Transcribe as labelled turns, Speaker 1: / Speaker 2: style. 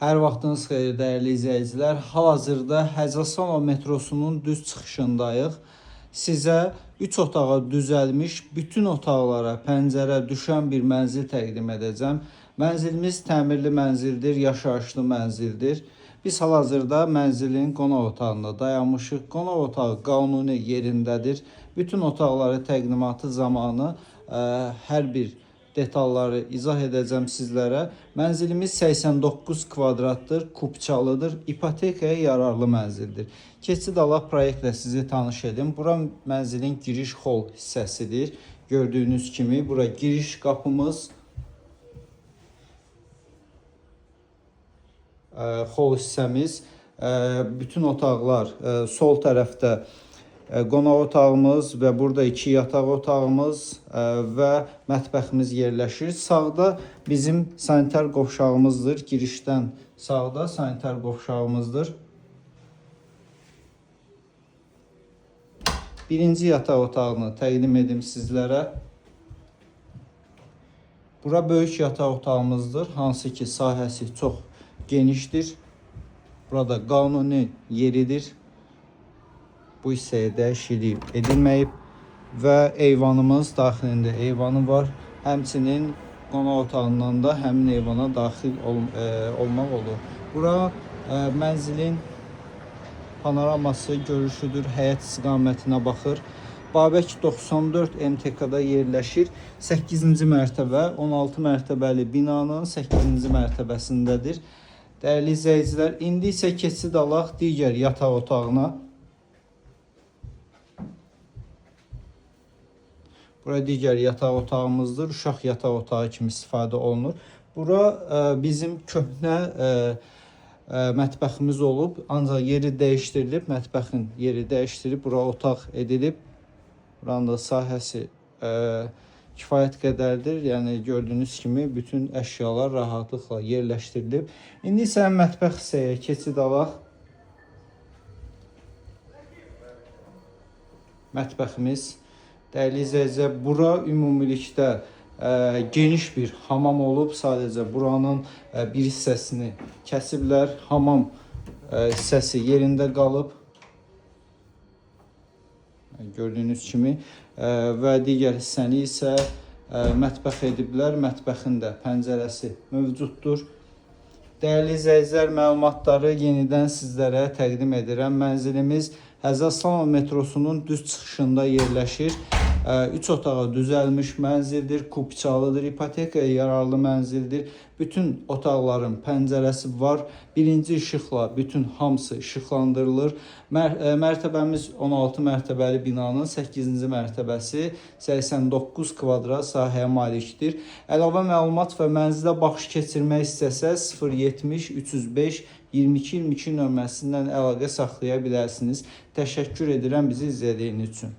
Speaker 1: Hər vaxtınız xeyir dəyərli izləyicilər. Hal-hazırda Həzi Aslanov metrosunun düz çıxışındayıq. Sizə 3 otağa düzəlmiş, bütün otaqlara pəncərə düşən bir mənzil təqdim edəcəm. Mənzilimiz təmirli mənzildir, yaşayışlı mənzildir. Biz hal-hazırda mənzilin qonaq otağında dayanmışıq. Qonaq otağı qanuni yerindədir. Bütün otaqları təqdimatı zamanı hər bir detalları izah edəcəm sizlərə. Mənzilimiz 89 kvadratdır, kupçalıdır, ipotekaya yararlı mənzildir. Keçid alaq proyektlə sizi tanış edim. Bura mənzilin giriş hol hissəsidir. Gördüyünüz kimi bura giriş qapımız, hol hissəmiz, bütün otaqlar sol tərəfdə qonaq otağımız və burada iki yataq otağımız və mətbəximiz yerləşir. Sağda bizim sanitar qovşağımızdır. Girişdən sağda sanitar qovşağımızdır. Birinci yataq otağını təqdim edim sizlərə. Bura böyük yataq otağımızdır, hansı ki sahəsi çox genişdir. Burada qanuni yeridir. Bu hissəyə dəyişiklik edilməyib və eyvanımız daxilində eyvanı var. Həmçinin qonaq otağından da həmin eyvana daxil olmaq olur. Bura mənzilin panoraması görüşüdür, həyət istiqamətinə baxır. Babək 94 MTK-da yerləşir. 8-ci mərtəbə, 16 mərtəbəli binanın 8-ci mərtəbəsindədir. Dəyərli izləyicilər, indi isə keçid alaq digər yataq otağına. Bura digər yataq otağımızdır. Uşaq yataq otağı kimi istifadə olunur. Bura bizim köhnə mətbəximiz olub, ancaq yeri dəyişdirilib, mətbəxin yeri dəyişdirilib, bura otaq edilib. Buranın da sahəsi kifayət qədərdir. Yəni gördüyünüz kimi bütün əşyalar rahatlıqla yerləşdirilib. İndi isə mətbəx hissəyə keçid alaq. Mətbəximiz. Dəyərli izləyicilər, bura ümumilikdə geniş bir hamam olub. Sadəcə buranın bir hissəsini kəsiblər. Hamam hissəsi yerində qalıb. Gördüyünüz kimi və digər hissəni isə mətbəx ediblər. Mətbəxin də pəncərəsi mövcuddur. Dəyərli izləyicilər, məlumatları yenidən sizlərə təqdim edirəm. Mənzilimiz Həzi Aslanov metrosunun düz çıxışında yerləşir. 3 otağa düzəlmiş mənzildir, kupçalıdır, ipotekaya yararlı mənzildir. Bütün otaqların pəncərəsi var. Birinci işıqla bütün hamısı işıqlandırılır. Mərtəbəmiz 16 mərtəbəli binanın 8-ci mərtəbəsi 89 kvadrat sahəyə malikdir. Əlavə məlumat və mənzilə baxış keçirmək istəsəz 070 305 22 22 nömrəsindən əlaqə saxlaya bilərsiniz. Təşəkkür edirəm bizi izlədiyiniz üçün.